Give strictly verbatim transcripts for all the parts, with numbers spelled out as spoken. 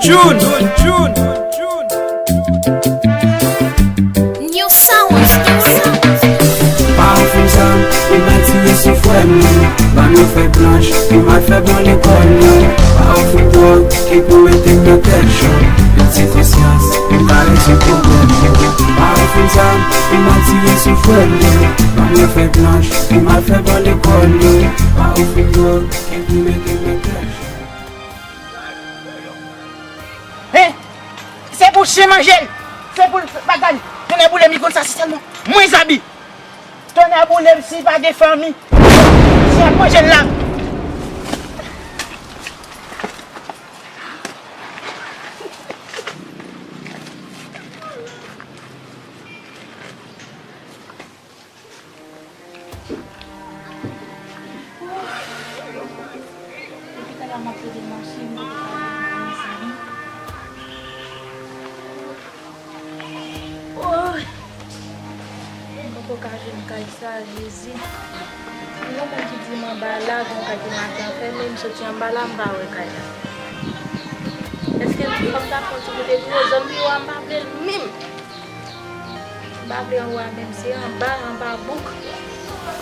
June, June, June. New Sound Studio. Pa ou fè m sa, ou mal tire sou frè m nan. Ban m yon fèy blanch, ou mal fè blan lekòl nan. Pa ou fè m dwòg, ki pou mete m nan tèt chan. Yon ti konsyans, m ka rezoud pwoblèm yo. Pa ou fè m sa, ou mal tire sou frè m nan. Ban m yon fèy blanch, ou mal fè blan lekòl nan. Pa ou fè m dwòg, ki pou mete m nan tèt chan. Hein? Se pou chen manje l. Se pou l bagay. Tonnè boule m, li konn sa se sèlman mwen zabi. Tonnè boule m, si pa gen fanmi, chen ap manje l la. Depi talè m ap plede mache, m poko ka rive nan sa, non. Woy! M poko ka jwenn kay sa, Jezi. Gen yon moun ki di m anba la, gen yon kay ki make anfèmen, m soti anba la, m pa wè kay la. Èske fanm sa fè yon ti kote tou, zòn pi wo a, m pa vle l menm. M pa vle anwo a menm, se anba, anba bouk.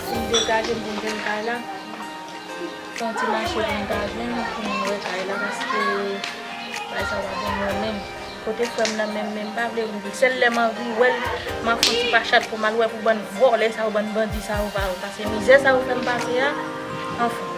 Pou m degaje m pou m jwenn kay la. Fè yon ti mache pou m ta jwenn, pou m wè kay la, paske bagay sa yo pa bon mwen menm. Kote frè m nan menm, menm m pa vle rive. Sèl lè m anvi wè l, m ap fè yon ti pachat pou m al wè pou bann vòlè sa yo, bann bandi sa yo pa yo. Paske mizè sa yo fè m pase a, anfen.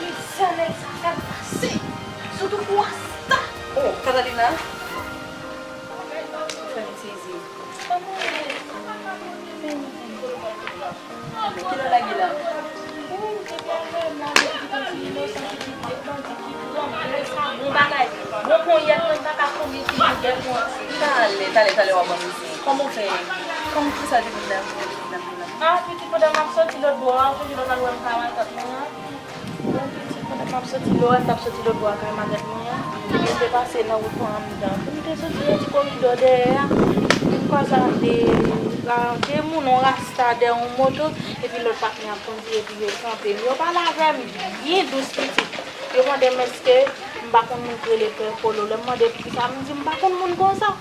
Wi, sa nèg sa fè m pase. Sitou pou Asta. Oh, Catalina. Ou fè m sezi. Kilè w lage la? Bon bagay. Bon ponyèt mwen pa ka konnen ki jougè pou antre. Talè, talè, talè w ap ban m isit. Kòman w fè? Kòman, kisa te vin la? Ah, pitit, pandan m ap soti lòt bò a, ou toujou pa t al wè m ka matant mwen an? Bon, pitit, pandan m ap soti Lorèn, t ap soti lòt bò a kay matant mwen an, mwen te pase nan wout mwen anndan. Pou m te soti nan ti koridò dèyè a, m kwaze ak de, de moun, yon rasta dèyè yon moto, epi lòt patnè ap kondui, epi yo kanpe m. Yo pale avè m byen dous, pitit. Yo mande m èske m pa konn moun ki rele Pè Kolo. Lè m mande poukisa, m di m pa konn moun konsa.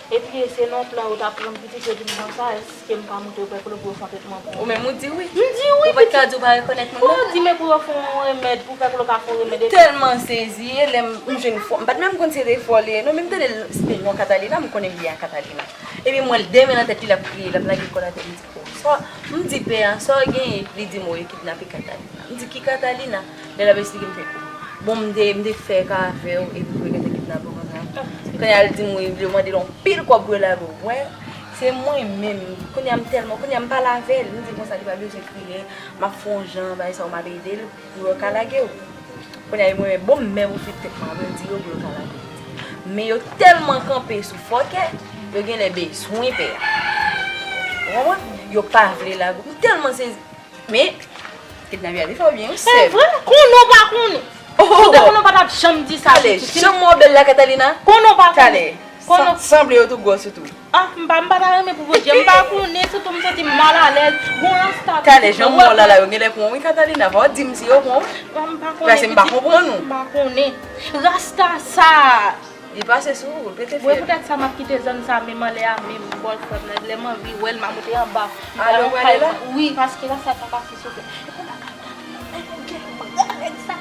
Epi se nan plan yo t ap pran m pitit, yo di m konsa, èske m ka montre Pè Kolo pou yo fè yon tretman pou mwen? Ou menm ou di wi. M di wi, pitit. Ou pa t ka di w pa rekonèt moun nan? Ou di men pou yo fè yon remèd, pou Pè Kolo ka fè yon remèd. M tèlman sezi, e lè m, m jwenn fò, m pa t menm konn si se fò li ye non, men m tande l se te non Catalina, m konnen m li a Catalina. Epi m wè l de men nan tèt li, l ap kriye, l ap lage kò l atè, m di, oh, sa, m di pè a, sa w genyen? Li di m, oh, yo kidnape Catalina. M di, ki Catalina? Lè l ap esplike m fè, bon, m te, m te fè ka avè w, epi pou yo gentan kidnape w konsa. Kounye a l di m wi, yo mande l yon pil kòb pou yo lage w. Wè, se mwen menm. Kounye a m tèlman, kounye a m pale avè l, m di konsa li pa bezwen kriye, m ap fè yon jan, bagay sa yo m ap ede l, pou yo ka lage w. Kounye a yo mwen, bon, m mèt fè tèt mwen, apre m di yo pou yo ka lage w. Men yo tèlman kanpe sou fòkè, yo genlè bezwen pè a. Ou konprann? Yo pa vle lage w. M tèlman sezi. Men, kidnapè a te fè w byen wi, sè m. Se vre? Konnen w pa konnen. Oh! Ou te konnen w pa t ap janm di sa. Talè, pitit. Jan m wè w bèl la, Catalina. Konnen w pa konnen. Talè. Konnen w. San-, sanble yo tou gwòs ou tou. Ah, m pa, m pa ta renmen pou Bondye. M pa konnen, sitou m santi m malalèz. Bon, rasta. Talè, jan m wè w la, la, yo genlè pran w wi, Catalina. Fò w di m si yo pran w. M pa konnen, pitit. Paske m pa konprann ou. M pa konnen. Rasta sa. Li pase sou ou, l pete fyèl. Wi, poutèt sa m ap kite zòn sa, menm anlè a, menm bòlfrèm nan, lè m anvi wè l, m a monte anba. Alò, w prale la? Wi, paske la sa pa pase sou kè.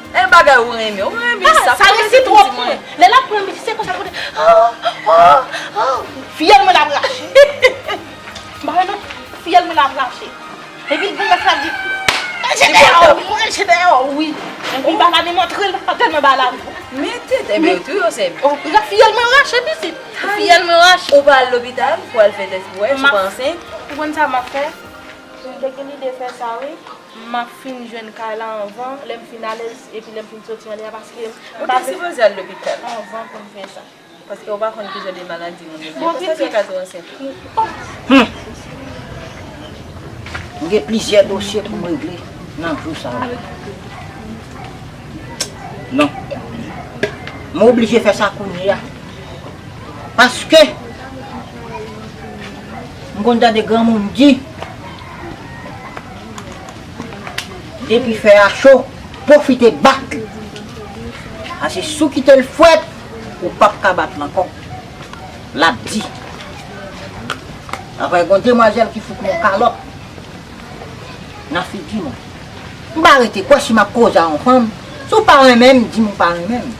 E bagay ou renmen, ou renmen sa. Ah, sa resi twòp pou mwen. Lè l ap pran m, se konsa pou te, oh, oh, oh, fyèl mwen l ap rache. M pa wè non, fyèl mwen l ap rache. Epi l gen lòt la di, "Manje dèyè w, manje dèyè w, wi." Epi balade m antre l, tèlman balade. Men tèt, ebyen, yo touye w, sè m. Oh, fiyèl mwen rache, pitit. Fiyèl mwen rache. Ou pa al lopital pou al fè tès pou wè si w pa ansent? Ou konn sa m ap fè? M te gen lide fè sa, wi. M ap fin jwenn kay la anvan, lè m fin ale, epi lè m fin soti anlè a, paske m Ou pa te sipoze al lopital. Anvan pou m fè sa. Paske ou pa konn ki jan de maladi moun yo gen. Bon, pitit. Sa ka tou ansent. Hum! M gen plizyè dosye pou m regle nan jou sa yo. Non. M oblije fè sa kounye a. Paske m konn tande granmoun di, depi fè a cho, pwofite bat li. Paske si w kite l frèt, ou p ap ka bat l ankò. L ap di. Apre, gen yon demwazèl ki fout mwen yon kalòt nan figi mwen. M pa rete kwè si m ap koze a yon fanm. Si w pa renmen m, di m ou pa renmen m.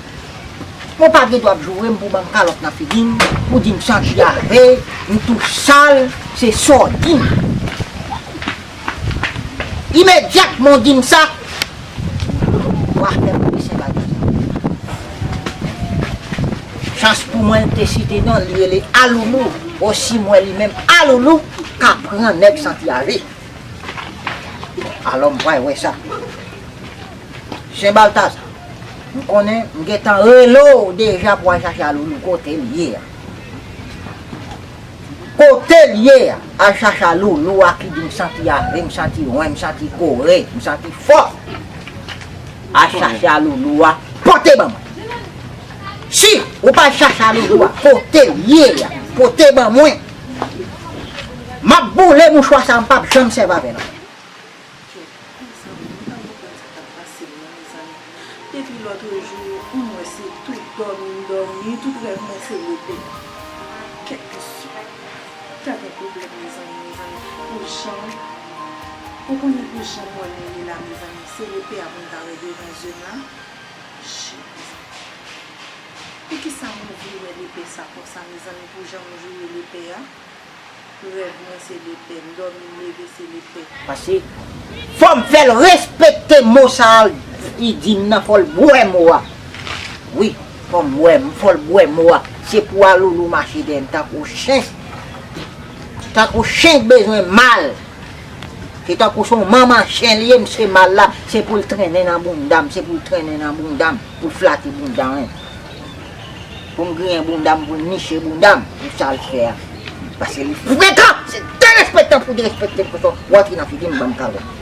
Mwen pa gen dwa ap joure m pou w ban m kalòt nan figi m, pou w di m santi ave, m tou sal, se sa w di m. Imedyatman w di m sa, w a fè m pese bagay sa. Chans pou mwen, m te site non, li rele Aloulou, osi m wè li menm Aloulou ka pran nèg santi ave. Alò m pral wè sa. Sen Baltaza, m konnen m gentan rele w deja pou w al chache Aloulou kote l ye a. Kote l ye a, al chache Aloulou a ki di m santi ave, m santi wen, m santi kore, m santi fò. Al chache Aloulou a, pote ban mwen. Si ou pa al chache Aloulou a, kote l ye a, pote ban mwen. M ap boule mouchwa sa, m p ap janm sèvi avè l ankò. Kèt, mezanmi, m pa konprann sa k ap pase m nan, mezanmi. Depi lòtrejou, m wè se tout dòmi m dòmi, tout rèv mwen se lepè. Kèt mesye, ta gen pwoblèm, mezanmi, mezanmi. Pou jan, ou konnen pou jan m wè m ye la, mezanmi, se lepè a pou m ta wè devan zye m la. Jezi. Poukisa m anvi wè lepè sa konsa, mezanmi, pou jan m joure lepè a? Rèv mwen se lepè, m dòmi m leve se lepè. Pase fò m fè l respekte mo sa a li di m nan, fò l bwè mo a. Wi, fò m bwè, fò l bwè mo a. Se pou Aloulou mache dèyè m tankou chen. Tankou chen k bezwen mal. Se tankou se yon manman chen li ye, m se mal la, se pou l trennen nan bounda m, se pou l trennen nan bounda m, pou l flate bounda m. Pou m griyen bounda m, pou l niche bounda m pou sa l fè a. Paske li frekan, se derespektan pou derespekte m konsa, w antre nan figi m, ban m kalòt.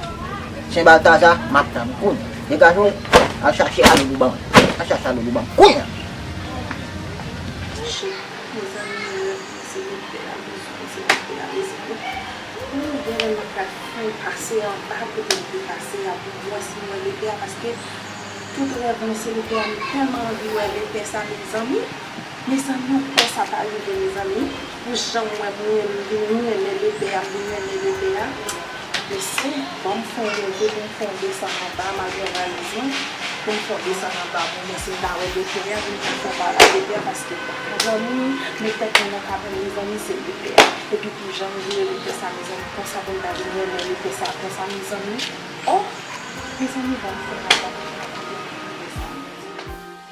Sen Baltaza, m ap tann ou kounye a. Degaje w, al chache Aloulou ban mwen. Al chache Aloulou ban m kounye a. Mezanmi, rèv mwen se lepè a, mezanmi, se lepè a, mezanmi. Mwen gen lè m pral fè pase anba kote m te pase a pou m wè si m wè lepè a, paske tout rèv mwen se lepè a, m tèlman anvi wè lepè sa, mezanmi. Mezanmi, yon pè sa pa rive, mezanmi. Pou jan m wè m renmen, m vin renmen lepè a, m vin renmen lepè a. Mesye, ban m fè yon monte pou m fè yon desann anba, malgre valiz mwen, pou m fè yon desann anba pou m wè si m ta wè lepè a, pou m ta fè bagay lepè a, paske mezanmi, met tèt mwen nan kabann, mezanmi, se lepè a. Epi pou jan m joure lepè sa, mezanmi, konsa pou m ta vin renmen lepè sa, konsa, mezanmi. Oh! Mezanmi, ban m fè yon bagay pou m ta vin renmen lepè sa.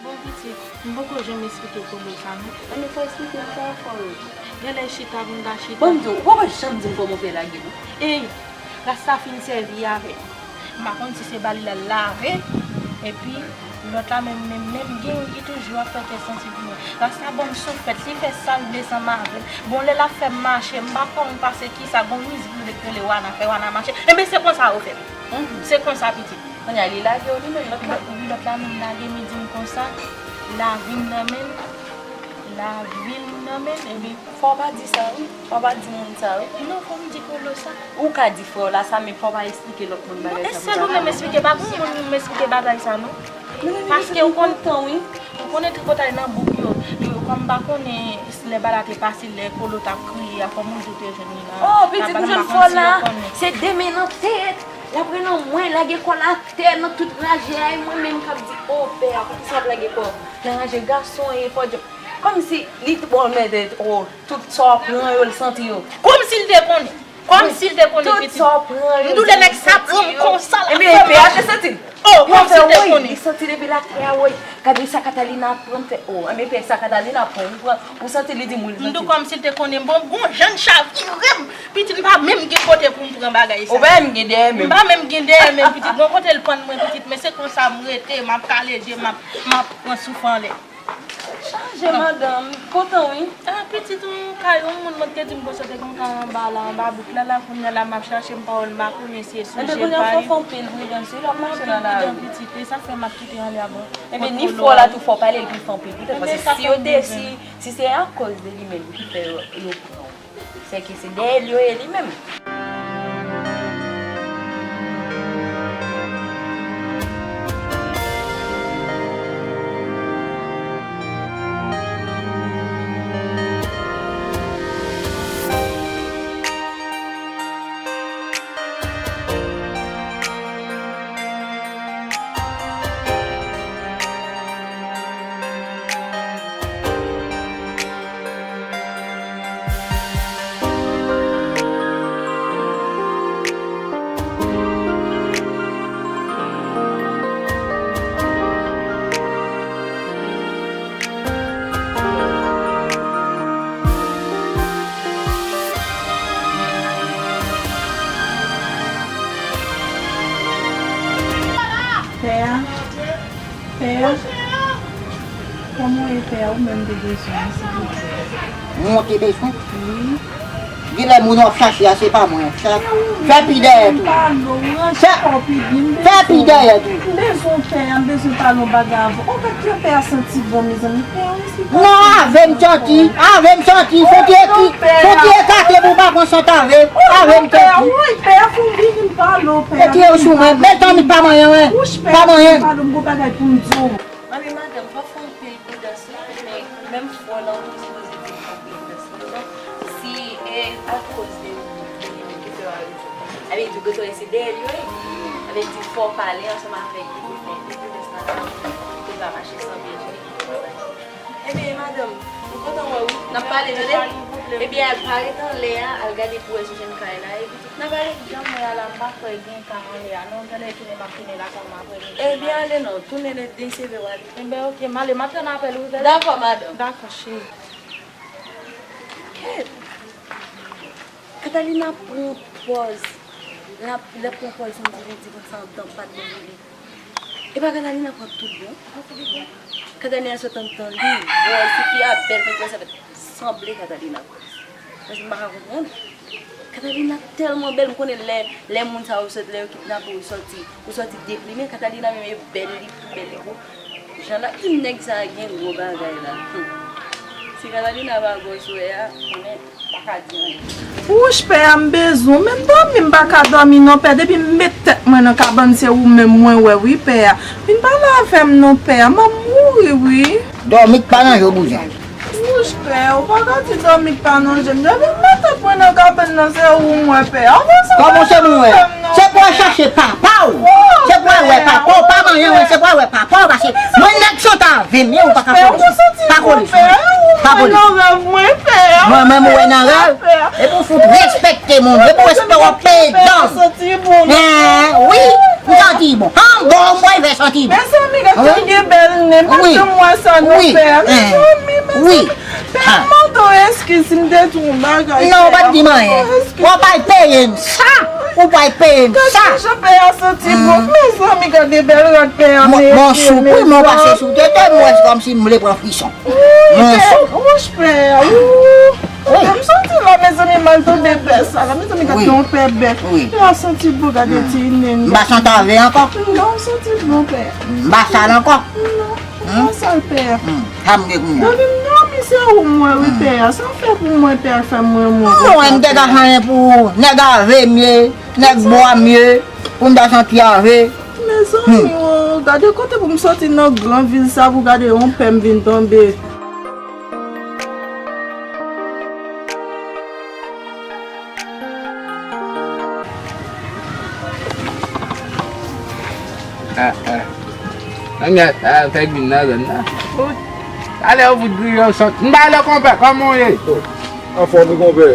Bon pitit, m poko janm esplike Kolo sa non. Ebyen fò esplike m sa ankò wi. Genlè chita pou m ta chita. Ban m di w, ou poko janm di m kòman w fè lage non. Ey, Rasta fin sèvi avè m. M pa konn si se ba li l al lave, epi lòt la menm, menm, menm gen youn ki toujou ap fè kè santi pou mwen. Rasta ban m souflèt, li fè sa l vle ansanm avè m. Bon, lè l ap fè m mache, m pa konn pase kisa, gon mizik li rele Wana, fè Wana mache. Ebyen se konsa yo fè m. Se konsa pitit. Kounye a li lage w li menm lòt la. Wi, lòt la menm lage m, li di m konsa, lavi m nan men l, lavi m nan men l, ebyen. Fò w pa di sa wi, fò w pa di moun sa wi. Non, fò m di Kolo sa. Ou ka di frè w la sa, men fò w pa esplike lòt moun bagay sa pou sa. Non, e sèl ou menm esplike, pa gen moun m esplike bagay sa non. Paske ou konn tan wi. Ou konnen tripotay nan bouk yo, yo, kòm m pa konnen lè bagay la te pase, lè Kolo t ap kriye a, kòman ou di w te jwenn li nan. Oh, pitit m jwenn frè w la, se de men nan tèt. L ap rele mwen, lage kò l atè nan tout raje a, e mwen menm k ap di, o pè a, poukisa w ap lage kò w nan raje gason an, e fò djòb. Kòmsi li t bon mèt, o, tout sa w ap pran yo, l santi yo. Kòmsi l te konnen. Kòmsi l te konnen pitit. M doule nèg sa pran m konsa la. Ebyen, pè a te santi l. Oh, kòmsi l te konnen. Li santi depi lakay a, woy. Gade sa Catalina pran m fè. Oh, ebyen, pè, sa Catalina pran, ou pran, ou santi li di moun. M di w kòmsi l te konnen. Bon, gon jan l chavire m. Pitit, m pa menm gen kote pou m pran bagay sa. Ou pa menm gen dèyè menm. M pa menm gen dèyè menm, pitit. Gon kote l pann mwen, pitit. Men se konsa m rete, m ap kale je, m ap, m ap pran souf anlè. Chanje, madanm. Kontan, wi. Ah, pitit, yon kay, yon moun mwen te di m konsa te gen yon kay anba la, anba bouk la, la, kounye a la, m ap chache m pa wè l, m pa konnen si e sou je pa li. Enben, kounye a fò fè anpil pridans, wi, lè w ap mache nan lari. Anpil pridans, pitit, e sa fè m ap kite anlè a, bon. Enben, ni fò la tou fò pale l pi fè anpil pridans, paske si yo te, si, si se akoz de li menm ki fè yo, yo pran w, sèke se dèyè l yo ye li menm. Pè a, pè a, kòman w ye pè a? Ou menm te bezwen, silvouplè. Mwen te bezwen? Wi. Genlè moun w ap chache a se pa mwen. Fè, fè pi dèyè tou. Fè, fè pi dèyè tou. M bezwen w pè a, m bezwen pale yon bagay avè w. Ou pa kwè pè a santi bon, mezanmi? Pè a, wi, se pa... Non, ave m santi, ave m santi. Fò w te ki, fò w te ekate pou w pa pran sant ave. Ave m santi. Wi, pè a, fò w vini m pale w, pè a. Retire w sou mwen. Mezanmi, pa manyen, wi. Pa manyen. Pale m, gon bagay pou m di w. Manmi, madanm, fò fè anpil pridans wi, men menm fò la ou sipoze di fè anpil pridans wi. Si e akoz de ou ki fè yo arete w, sa vle di ou gentan rete dèyè l yo wi. Sa vle di fò w pale ansanm avèk li pou fè anpil pridans nan la pou l pa mache san byen jwe. Ebyen, madanm, m kontan wè w wi. N ap pale tande. Ebyen, al pa ret anlè a, al gade pou w wè si w jwenn kay la, epi N ap ale, jan mwen a la, m pa kwè gen ka anlè a non, genlè tounen m ap tounen lakay mwen apre midi. Ebyen, ale non, tounen demen seve w ale. Enben, oke, m ale, m ap tann apèl ou, tande? Dakò, madanm. Dakò, cheri. Kèt! Catalina pran pòz. L ap, l ap pran pòz yon ti ledi konsa anndan pa t bon pou li. E pa Catalina pran tout bon. Catalina sot anndan li. Bon, si fi a bèl, men kòman sa fè sanble Catalina. Paske m pa ka konprann. Catalina tèlman bèl, m konnen lè, lè moun sa yo sòti, lè yo kidnape w, ou sòti, ou sòti deplimen. Catalina menm e bèl, li pi bèl, li gwo. Jan n ap di nèg sa a gen gwo bagay la. Hmm. Si Catalina pa gwo sou wè a, konnen pa ka di anyen. Wouch, pè a, m bezwen w. Menm dòmi, m pa ka dòmi non, pè. Depi m met tèt mwen nan kabann, se ou menm mwen wè, wi, pè a. Vin pale avè m non, pè a. M ap mouri, wi. Dòmi k pa nan je w bouzen. Wouch, pè, ou pa ka di dòmi k pa nan je m. Depi m met tèt mwen nan kabann nan, se ou m wè, pè a. Kòman se mwen wè? Se pou w al chache papa w. Se pou w al wè papa w. Pa manyen, wi, se pou w al wè papa w, paske mwen nèg sot avè m ye, ou pa ka kole sou, pa kole sou mwen. Pa kole sou mwen. Mwen menm ou wè nan rèv? Epi w fout respekte moun. Epi w espere w ap peye dan. Wi, m santi bon. An bon, mwen vè santi bon. Mezanmi, gad jan gen bèl nen. Mezanmi, mezanmi. Pè, m mande w eskiz si m te di w yon bagay. Non, ou pa t di m anyen. W ap al peye m sa. Ou pral peye m sa. Gade jan pè a santi bon. Mezanmi, gade bèl rad pè a mete. Mwen sou, wi, mwen pase sou tete, mwen kòmsi m vle pran frison. Mwen sou. Wouch pè a, wouch. M soti la, mezanmi, m al tande pè sa la. Mezanmi, gade yon pè bèl. Pè a santi bon, gade ti nen. M pa santi avè ankò. Non, santi bon, pè. M pa sal ankò. Non. Sa l pè a. Sa m gen kounye a? Dòmi m dòmi, se ou m wè wi pè a. Sa w fè pou mwen pè a k fè m renmen w konsa? Mwen m te ka fè anyen pou ou. Nèg avè m ye, nèg bwa m ye, pou m ta santi avè. Mezanmi o, gade kote pou m soti nan gran vil sa pou gade yon pè m vin tonbe. Ah, ah. Nèg sa fè vin nan zòn nan. Talè yo fout griye yo sot. M pa wè konpè, kòman w ye? Anfòm wi konpè.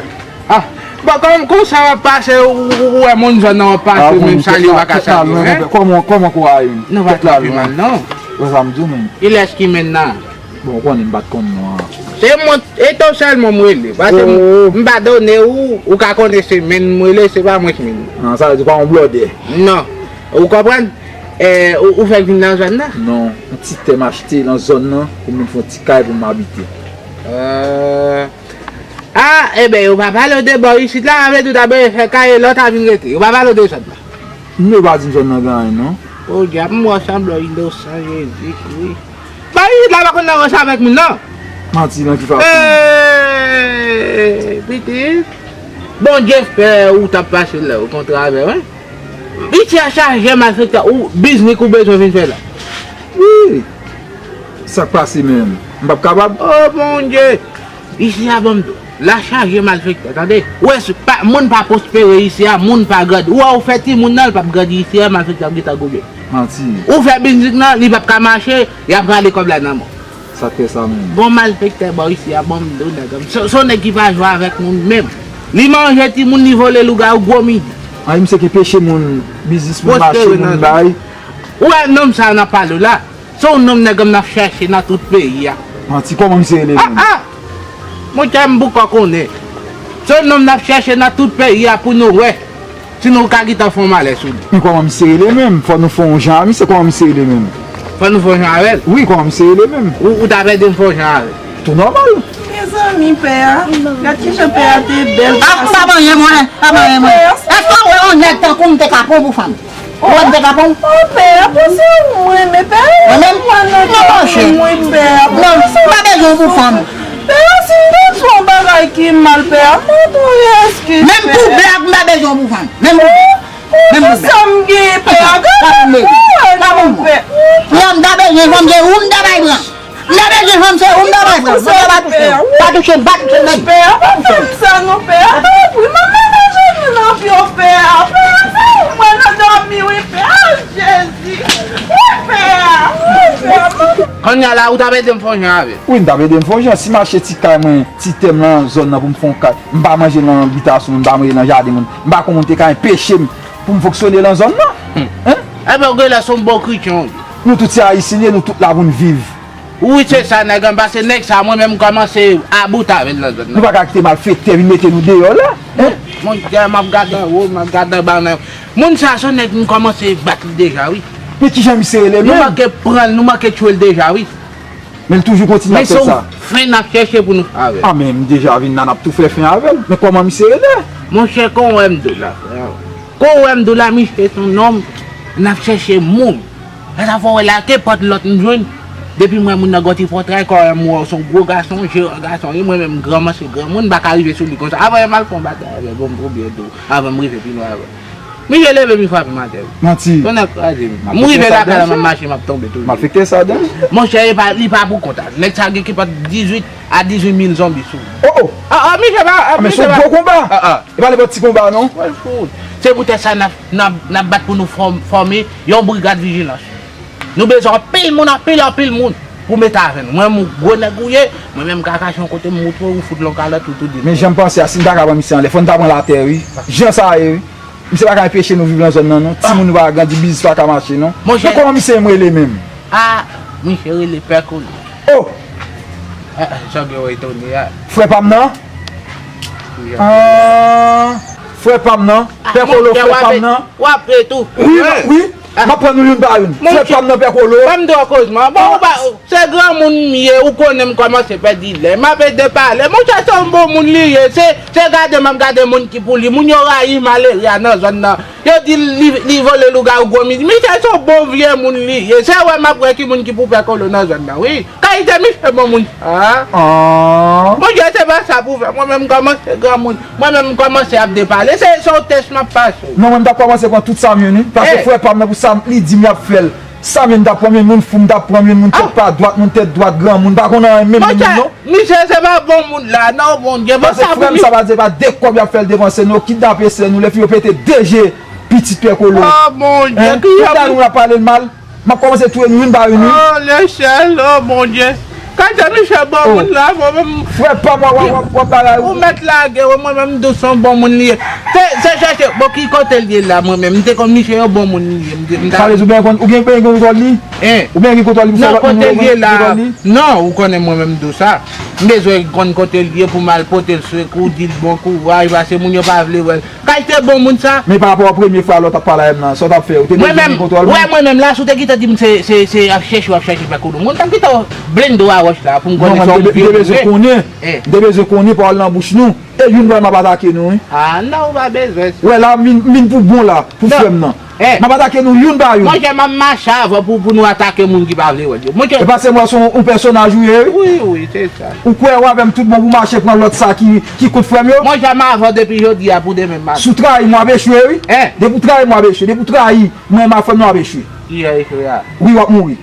Ah, Bon, kòm konsa w ap pase, ou, ou, ou wè moun zòn nan w ap pase, menm salye w pa ka salye, hein? Kòman, kòman kò a ye? Nou pa trape mal, non. Wè sa m di w, menm. Kilès ki menm nan? Bon, ou konnen m pa t konn non an. Se mwen, e to sèlman m rele. Paske m, m pa donnen ou, ou ka konnen se menm m rele, se pa mwen ki menm. Nan, sa vle di ou pa yon blòdè. Non. Ou konprann? Eh, ou, ou fèk vin nan zòn nan? Non, yon ti tè m achte nan zòn nan pou m vin fè yon ti kay pou m abite. Eh. Ah, enben, yo pa pale w de bò isit la, sa vle di w ta bezwen fè kay e lè w ta vin rete. Yo pa pale w de zòn nan. Non, yo pa di m zòn nan gen anyen, non. O dyab, m wè w sanble w inosan, Jezi, wi. Bò isit la pa konn nan ranse avèk moun, non. Manti, nan ki fason? Eh, pitit. Bondye fè ou t ap pase lè w kontre avè w, wi. Isi a chaje malfektè, ou biznis ou bezwen vin fè la. Wi. Sa k pase menm? M p ap kapab. Oh Bondye! Isi a ban m di w, la chaje malfektè, tande. Ou wè, se pa, moun pa pwospere isi a, moun pa grandi. Ou wè, ou fè timoun nan, l p ap grandi isi a, malfektè ap gentan goumen. Manti. Ou fè biznis nan, li p ap ka mache, y ap rale kòb la nan men w. Sa k fè sa menm? Bon malfektè bò isi a, bon m di w nèg an. Se, se yon nèg ki pa jwe avèk moun menm. Li manje timoun, li vole lougawou, gwo midi. An, misye ki peche moun, biznis moun mache, moun bay. Ou wè nonm sa a n ap pale w la? Se yon nonm nèg an n ap chèche nan tout peyi a. Manti, kòman misye rele menm? Ah, ah! Monchè, m poko konnen. Se yon nonm n ap chèche nan tout peyi a pou nou wè si nou ka gentan fè yon malè sou li. Men kòman misye rele menm? Fò nou fè yon jan a misye, kòman misye rele menm? Fò nou fè yon jan avè l? Wi, kòman misye rele menm? Ou, ou ta pèdi m fè yon jan avè l. Tou nòmal. Mezanmi, pè a. Gad kijan pè a te bèl. Ah, m pa manyen mwen, pa manyen mwen. Èske w wè yon nèg tankou m te ka pran pou fanm? Ou wè m te ka pran? Oh, pè a, panse ou mwen, men pè a, mwen menm? Mwen nan kè mwen, pè a. Non, m pa bezwen w pou fanm. Pè a, si m te di yon bagay ki mal, pè a, m mande w eskiz, pè a. Menm pou blag, m pa bezwen w pou fanm. Menm pou blag. Menm pou blag. Sa m gen, pè a, gade, pè a, non, pè. Non, m ta bezwen fanm, se ou m ta bay pran. M ta bezwen fanm, se ou m ta bay pran. Mwen pa touche w. Pa touche m, pa touche m, non. Pè a, pa fè m sa non, pè a. Tanpri, mwen mete jenou nan pye w, pè a. Pè a, se ou mwen nan dòmi, wi, pè a. Jezi. Wi, pè a. Wi, pè a. Kounye a la, ou t ap ede m fè yon jan avè l. Wi, m t ap ede m fè yon jan. Si m achte ti kay mwen, ti tè m nan zòn nan pou m fè yon kay, m pa manje nan bitasyon moun, m pa manje nan jaden moun, m pa konn moun te ka enpeche m pou m fonksyone nan zòn nan. Hein? Enben, ou genlè se yon bon kretyen ou ye. Nou tout se Ayisyen nou ye, nou tout la pou n viv. Wi, se sa, nèg an, paske nèg sa, mwen menm, m kòmanse about avè l nan zòn nan. Nou pa ka kite malfektè vin mete nou deyò la. Hein? Monchè, m ap gade anwo, m ap gade anba nan. Moun sa, se yon nèg m kòmanse bat li deja, wi. Men kijan misye rele menm? Nou manke pran l, nou manke tchwe l deja, wi. Men l toujou kontinye ap fè sa. Men se yon fen n ap chèche pou nou fè avè l. Ah, men m deja vin la, n ap tou fè fen avè l. Men kòman misye rele? Monchè, kon w wè m di w la, frè. Kon w wè m di w la, misye se yon nonm, n ap chèche moun. Lè sa fò wè la, kenpòt lòt m jwenn. Depi m wè moun nan gon ti fòtray, kò wè m wè w se yon gwo gason, jeran gason, e mwen menm granman se granmoun, m pa ka rive sou li konsa. Avan m al fè yon batay avè l, bon, m pran byen tou, avan m rive pi lwen avè l. Misye leve m frape m atè wi. Manti. Tonnè kraze m. M rive lakay la, m ap mache, m ap tonbe toujou. Malfektè sa, dan. Monchè, e pa, li pa pou kont a. Nèg sa gen kenpòt dizuit a dizuit mil zonbi sou li. Oh, oh. Ah, ah, misye pa, ah, men se yon gwo konba. Ah, ah. E pa nenpòt ti konba, non. Wè l fout. Se poutèt sa n ap, n ap, n ap bat pou nou fòm-, fòme yon brigad vijilans. Nou bezwen anpil moun, anpil, anpil moun pou mete avè nou. Mwen, m gwo nèg ou ye, mwen menm m ka kache yon kote, m moutre w, ou fout l yon kalòt, ou tou di. Men jan m panse a, si n ta ka pran misye anlè, fò n ta pran l atè, wi. Jan sa ye, wi. Misye pa ka enpeche nou viv nan zòn nan, non. Timoun nou pa ka grandi, biznis pa ka mache, non. Monchè. Men kòman misye menm rele menm? Ah, misye rele Pè Kolo. Oh! Ah, ah, jan gen w etone a. Frè pa m nan? Wi, ah, frè pa m nan? Ah, Pè Kolo, frè pa m nan? W ap ret tou. Wi, wi. M ap pran nou youn pa youn. Frè pa m nan, Pè Kolo. Ban m di w kozman. Bon, ou pa, se granmoun m ye, ou konnen m kòmanse pèdi lè. M ap ede pale. Monchè, se yon bon moun li ye. Se, se gade m ap gade moun ki pou li. Moun yo rayi malere a nan zòn nan. Yo di li, li vole lougawou gwo midi. Misye se yon bon vye moun li ye. Se wè m ap wè ki moun ki pou Pè Kolo nan zòn nan, wi. Kalite misye bon moun sa. Ah. Monchè, se pa sa pou fè. Mwen menm m kòmanse granmoun. Mwen menm m kòmanse ap depale. Se, se yon tès m ap pase. Non, mwen m t ap kòmanse pran tout sa m youn, wi. Paske frè pa m nan pou sa li di m y ap fè l. Sa m youn, m t ap pran m youn, moun fou, m t ap pran m youn, moun tèt pa dwat, moun tèt dwat, granmoun, m pa konn anyen menm, menm, non. Misye se pa bon moun la, non, Bondye. Bon, paske sa frè m sa pa di, pa de kòb y ap fè l depanse, non, kidnape sè nou, lè fi yo pete de je pitit Pè Kolo. Oh, Bondye, ki jan moun ap pale l mal. M ap kòmanse touye nou youn pa youn, wi. Oh, lesyèl, oh, Bondye. Kalite misye bon moun la, mwen menm. Frè pa m, w ap, w ap, w ap bagay. Ou mèt lage, wi, mwen menm m di w se yon bon moun li ye. Se, se chèche, bon, ki kote l ye la, mwen menm? M te konn misye yon bon moun li ye. M te, m ta Sa vle di ou byen konn, ou gen, byen gen kontwòl li? Hein? Ou byen gen kontwòl li pou fè lòt moun yo gen kontwòl li? Non, ou konnen mwen menm m di w sa. M bezwen konn kote l ye pou m al pote l sekou, di l bon kouraj, paske moun yo pa vle wè l. Kalite bon moun sa. Men pa rapò a premye fwa lè w t ap pale avè m nan, sa w t ap fè? Ou te bezwen gen kontwòl moun? Mwen menm, wè, mwen menm la, si w te gentan di m se, se, se ap chèche w ap chèche fè kolon, mwen t ap gentan blende w a wòch la pou m konnen sa w vle. Non, mwen, m te bezwen konnen. M te bezwen konnen pawòl nan bouch nou. E youn pa youn m ap atake nou, wi. Ah, non, ou pa bezwen sa. Wè la, m vin, m vin pou bon la, pou frè m nan. M ap atake nou youn pa youn. Monchè, m ap mache avè w pou, pou nou atake moun ki pa vle wè l yo. Monchè. E paske m wè se yon, yon pèsonaj ou ye, wi. Wi, wi, se sa. Ou kwè w avè m tout bon pou mache pran lòt sa ki, ki kont frè m yo? Monchè, m avè w depi jodi a pou demen maten. Si w trayi m, w ap echwe, wi. Depi w trayi m, w ap echwe. Depi w trayi mwen, m ak frè m nan, w ap echwe. Ki jan echwe a? Wi, w ap mouri.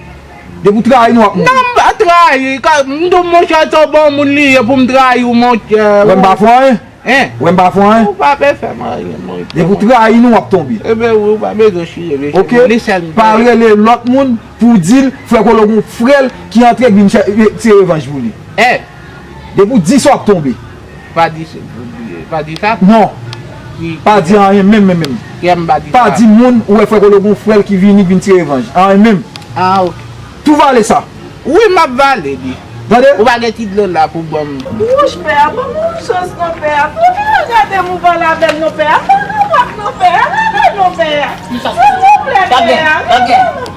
Depi w trayi nou, w ap mouri. Non, m pa trayi. Ka, m di w, monchè, se yon bon moun li ye pou m trayi w, monchè. Wè m pa fè anyen. Hein? Wè m pa fè anyen. Ou pa pe fè m anyen, monchè. Depi w trayi nou, w ap tonbe. Ebyen, wi, ou pa bezwen chire mesye. Oke? Li sèl m. Pa rele lòt moun pou w di l, frè Kolo gon frè l ki antre k vin chè-, tire revanj pou li. Depi w di sa, w ap tonbe. Pa di sa, pa di sa? Non. Pa di anyen menm, menm, menm. Kiyès m pa di sa? Pa di moun ou wè frè Kolo gon frè l ki vini, k vin tire revanj. Anyen menm. Ah, oke. Tou vale sa. Wi, m ap vale li. Tande? Ou pa gen ti dlo la pou ban m? Wouch, pè a, ban m yon chans non, pè a. Fò w vin gade m ou pale avè m non, pè a. Ban m yon wòch non, pè a. Gade non, pè a. Silvouplè, pè a.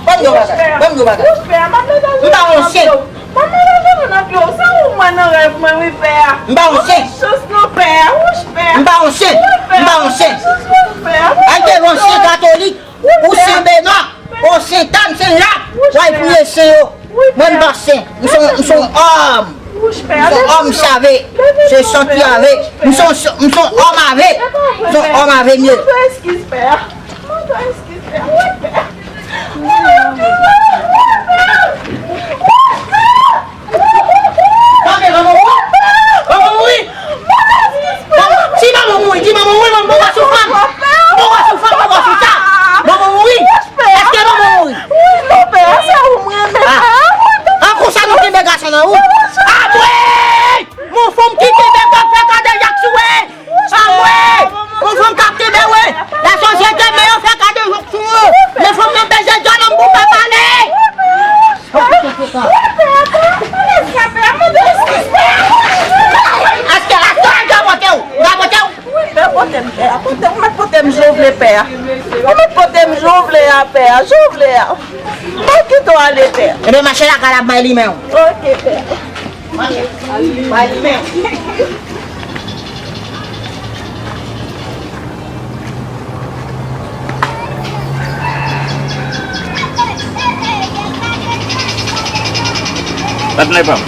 Ban m yon bagay. Ban m yon bagay. Wouch, pè a, m ap leve. M pa yon chen. Ban m leve nan pye w. Se ou m wè nan rèv mwen, wi, pè a. M pa yon chen. Ban m yon chans non, pè a. Wouch, pè a. M pa yon chen. M pa yon chen. Al devan yon chen katolik. Ou sen Benwa, ou sen Tann, sen la, w al priye sen yo. Mwen m pa sen, m se yon, m se yon òm. M se yon òm save, m se yon sant ki ave. M se yon, m se yon òm ave. M se yon òm ave m ye. Tande, manman mouri! Manman mouri! Manman, si manman mouri, di manman mouri, manman mouri sou fanm! Mouri sou fanm, mouri sou sa! Manman mouri! Èske manman mouri? Wi, non, pè a, se ou m renmen, pè a. Ah, konsa nou kenbe gason nan, wi! Apre! Mon fanm ki kenbe k ap fè kadejak sou e! Anmwe! Yon fanm k ap kenbe, wi! Lè sosyete men yo fè kadejak sou yo! Men fanm nan beze djòl an pou pa pale! Aske, aske, al rapote w! Rapote w! Wi, pè, pote m, pè a. Pote m, ou mèt pote m jan w vle, pè a. Ou mèt pote m jan w vle a, pè a. Jan w vle a. M p ap kite w ale, pè a. Ebyen, mache lakay la, bay li men w. Oke, pè a. Patnè pa m,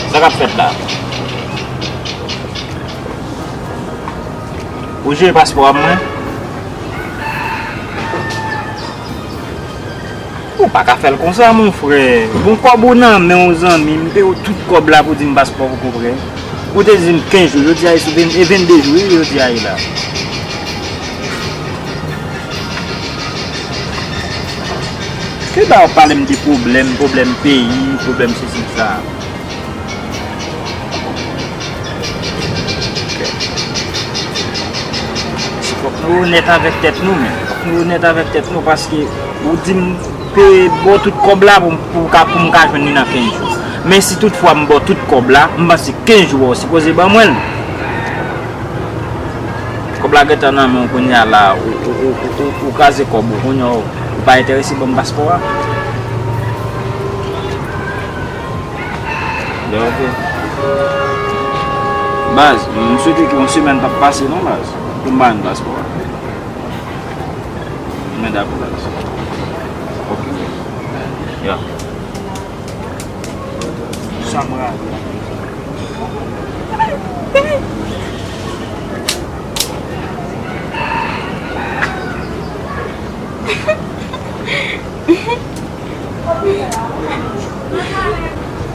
sa k ap fèt la? Ou jere paspò a mwen? Ou pa ka fè l konsa, mon frè. Gon kòb ou nan men w, zanmi, m peye w tout kòb la pou di m paspò poko prè. Ou te di m kenz jou, jodi a e sou ven, e vennde jou, wi, jodi a ye la. Ki ba w pale m de pwoblèm, pwoblèm peyi, pwoblèm sesi, sa. Fòk nou onèt avèk tèt nou, men. Fòk nou onèt avèk tèt nou, paske ou di m peye ba w tout kòb la pou, pou, ka, pou m ka jwenn li nan kenz jou. Men si toutfwa m ba w tout kòb la, m panse kenz jou a w sipoze ban mwen l. Kòb la gentan nan men w kounye a la, ou, ou, ou, ou, ou, ou kraze kòb ou, kounye a w, ou pa enterese ban m paspò a. Bon, ok. Baz, m swete ke yon semèn p ap pase non, baz, pou m ba n paspò a. Men dakò, baz. Ok. Ya. Sa m rale.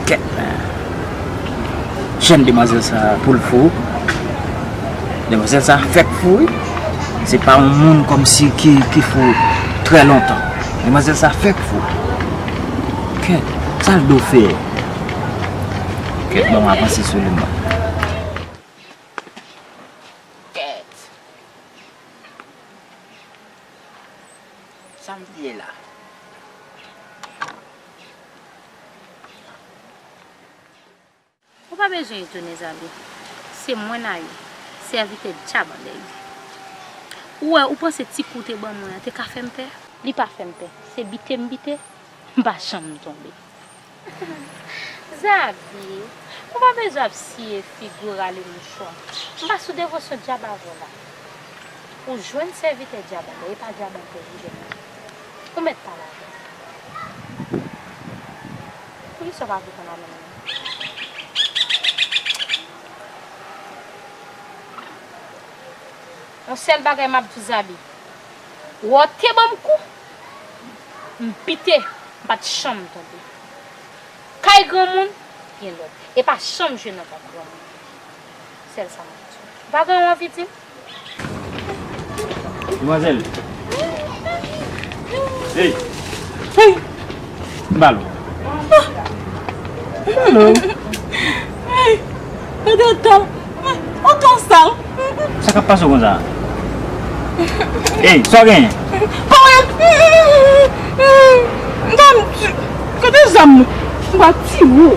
Kèt. Jèn demwazèl sa pou l fou. Demwazèl sa fèk fou, wi. Se pa yon moun kòmsi ki, ki fou trè lontan. Demwazèl sa fèk fou. Kèt. Sa l do fè? Kèt, ban m avanse sou li, mwen. Kèt. Sa m bliye la? Ou pa bezwen etone, Zabi. Se mwen, Nayou, sèvitè djab anlè li. Ou wè, ou panse ti kou w te ban mwen an te ka fè m pè? Li pa fè m pè. Se bite m bite, m pa janm tonbe. Zabi, ou pa bezwen ap siye figi w rale mouchwa. M pa sou devosyon djab avè w la. Ou jwenn sèvitè djab anlè, e pa djab anlè li jwenn nan. Ou mèt pale avè l. Poukisa w pa vle tann avè m nan? Yon sèl bagay m ap di w, Zabi. Wè w te ban m kou, m bite, m pa t janm tonbe. Kay granmoun, gen lòd. E pa janm jwe nan kay granmoun. Sèl sa m ap di w. Ou pa gen yon anvi di m? Demwazèl. Hey. Hey. M ba l ou. M ba l ou. Hey. Gade tan. Otan sal. Sa k ap pase w konsa? Hey, sa w genyen? Pa wè. Gade zam mwen. M ba ti wo.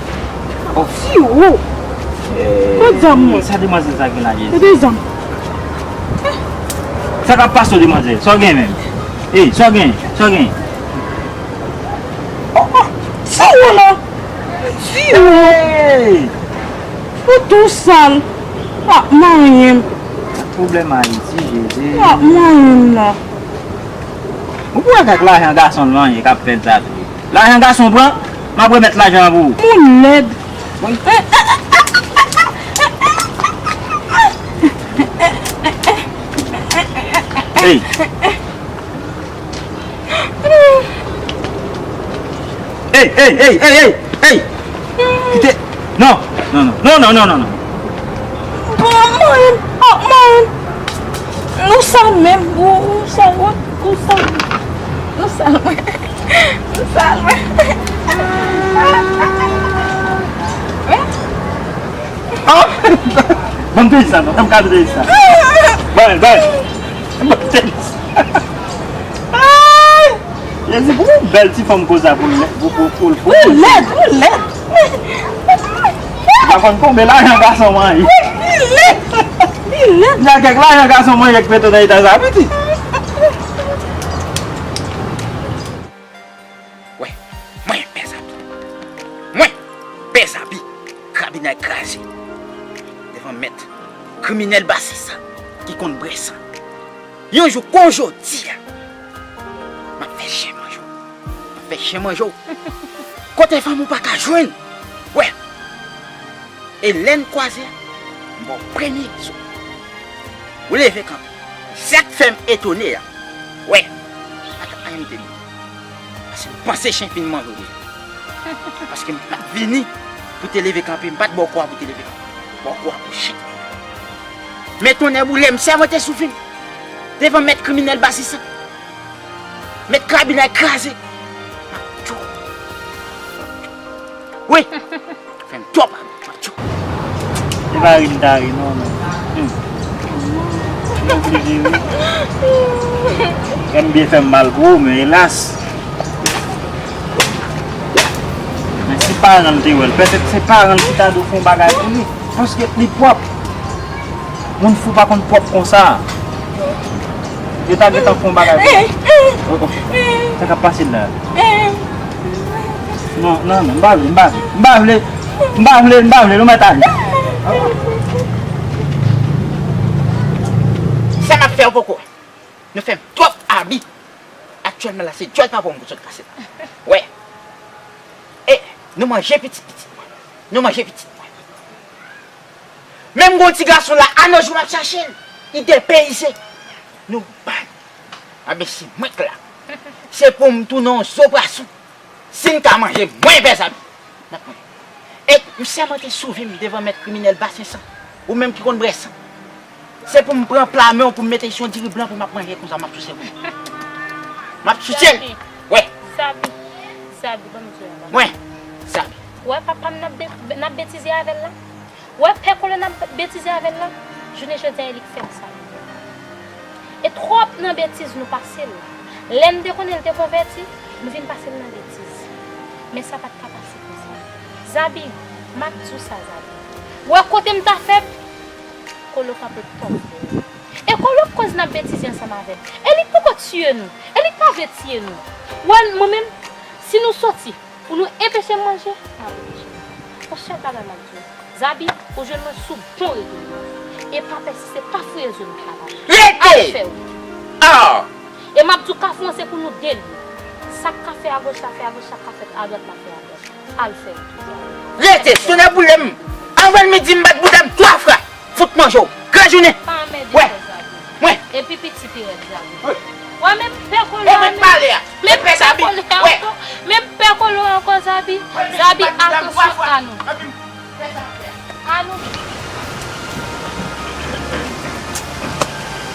Ti wo. Gade zam mwen. Sa demwazèl sa gen la, Jezi? Gade zam. Sa k ap pase w, demwazèl? Sa w gen menm? Ey, sa w gen? Sa w gen? Oh, oh, sa w la? Di yo. Ey! Foto sal. Ap manyen m. Pwoblèm Ayiti, Jezi. Ap manyen m la. Ou kwè ak lajan gason l manyen k ap fè l sa tou? Lajan gason pran, m ap remèt lajan an pou ou. Moun lèd. Ey! Ey, ey, ey, ey, ey, ey! Kite! Non, non, non. Bon, mwen, oh, mwen. Nou sal menm, ou, ou sal, ou, ou sal. Nou sal mwen. Nou sal mwen. Ah! Ban m teyis sa, non. Ban m kado teyis sa. Ban, ban. Ban m teyis sa. Ay! Jezi, pou yon bèl ti fanm konsa pou l, pou, pou, pou, pou, ou lèd, ou lèd. Ou pa konn konbyen lajan gason manyen. Li lèd. Li lèd. Gen kèk lajan gason manyen k mete w nan eta sa, piti. Wè, mwen, Pè Zabi. Mwen, Pè Zabi, krabinay kraze. Devan mèt kriminèl basisa ki konn bwè san. Yon jou kon jodi a, m ap fè chen manje w. M ap fè chen manje w. Kote fanm ou pa ka jwenn. Wè. E lè n kwaze, m ba w premye sou. Ou leve kanpe. Sa k fè m etone a. Wè. Pa t ap anyen m te di. Paske m panse chen fin manje w deja. Paske m pa t vini pou te leve kanpe, m pa t ba w kwa pou te leve kanpe. M ba w kwa pou chen. Men tonnè boule m, sèmante sou vi m. Devan mèt kriminèl basisa. Mèt krabinay kraze. M ap tchou. Wi. Fè m twòp. M ap tchou. Se pa ri m ta ri, non, men. Hmm. M oblije ri. Kè m byen fè m mal pou ou, men elas. Men si paran l te wè l, petèt se paran l ki ta dwe fè yon bagay pou li. Paske li pwòp. Moun fou pa konn pwòp konsa. Yo ta gentan fè yon bagay pou li. Oh, oh. Sa k ap pase la? Non, non, non, m pa vle, m pa vle. M pa vle, m pa vle, m pa vle, nou mèt ale. Sa m ap fè w poko wè. Nou fè m twòp abi. Aktyèlman la, se djòl papa w m pou sot kase la. Wè. E, nou manje pitit, pitit mwen. Nou manje pitit mwen. Menm gon ti gason la, a nos jours m ap chache l. Li depeyize. Nou bay. Anben, se mwen k la. Se pou m tounen yon zo pwason. Si n ka manje mwen, Pè Zabi, n ap manje. E m sèmante sou vi m devan mèt kriminèl basen san. Ou menm ki konn bwè san. Se pou m pran pla men w pou m mete l sou yon diri blan pou m ap manje konsa, m ap souse l. M ap souse l. Zabi. Wè. Zabi. Zabi, ban m di w yon bagay. Mwen. Ou wè papa m n ap be- n ap betize avè l la? Ou wè pè Kolo n ap betize avè l la? Jounen jodi a, e li k fè m sa m ye. E twòp nan betiz nou pase l. Lè n te konnen l te konvèti, nou vin pase l nan betiz. Men sa pa t ka pase konsa. Zabi, m ap di w sa, Zabi. Ou wè kote m ta fèb? Kolo kanpe pòv dèyè. E Kolo k koz n ap betize ansanm avè l. E li k poko tiye nou. E li k pa vle tiye nou. Ou wè, mwen menm, si nou soti, pou nou enpeche m manje, m ap manje. Monchè, bagay m ap di w. Zabi, ou jwenn mwen sou bon rezo yo. E pa pèsiste, pa fouye zo m travay. Rete! Al fè wout. Ah! E m ap di w, Kafou an se pou nou de li. Sa k ka fè agoch la, fè agoch, sa k ka fè adwat la, fè adwat. Al fè wout ou, Zabi. Rete, tonè boule m. Anvan midi, m bat bouda m twa fwa. Fout manje w. Gran jounen. Pa anmède kò Zabi. Mwen. Epi piti pi rèd Zabi. Wi. Wè, men pè Kolo a, men pè Zabi. Men pè Kolo a ankò. Men pè Kolo a ankò, Zabi. Zabi, atansyon a nou. A nou.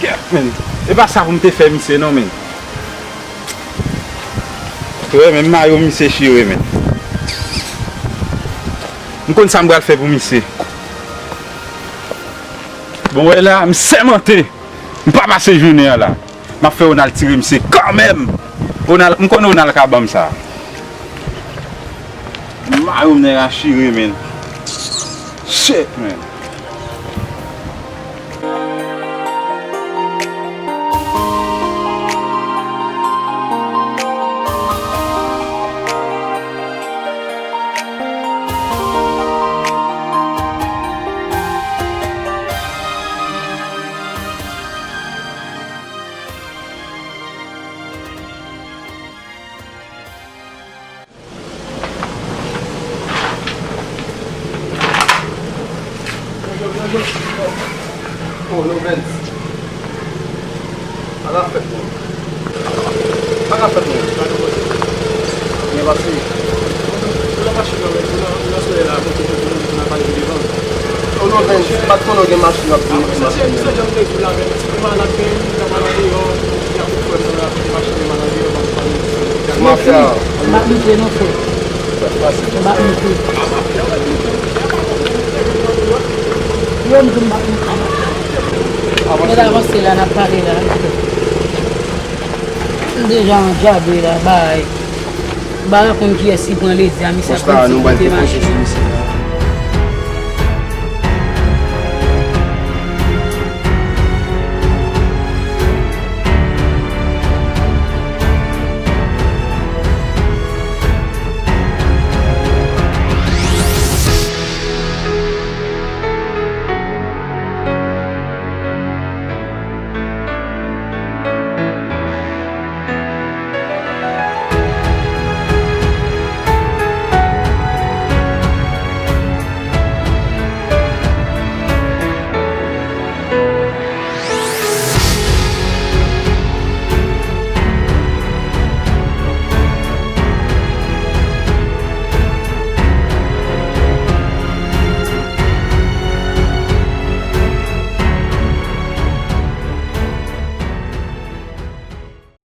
Kèt, men. E pa sa pou m te fè misye non, men. Wè, men mayo misye chire, men. M konn sa m pral fè pou misye. Bon, wè la, m sèmante. M pa pase jounen an la. M ap fè Ronald tire misye kanmenm. Ronald, m konnen Ronald ka ban m sa. Mayo m nèg a chire, men. Shit, men. Oh, Lovens. Sa k ap fèt, menm? Sa k ap fèt, menm? Byen pase. Ou nan machin nan, menm, ou nan, ou nan solèy la, kote, kote, kote, kote, nan pale devan. Oh, Lovens, m pa t konnen w gen machin w ap vin. Mafya. M ap monte non, frè. M ap monte. Yo, m di m ap monte. Mèt avanse la, n ap pale la. M deja andyabe la, bay. M pa konn kiyès ki pran lezi a, misye ap vin di kite machin.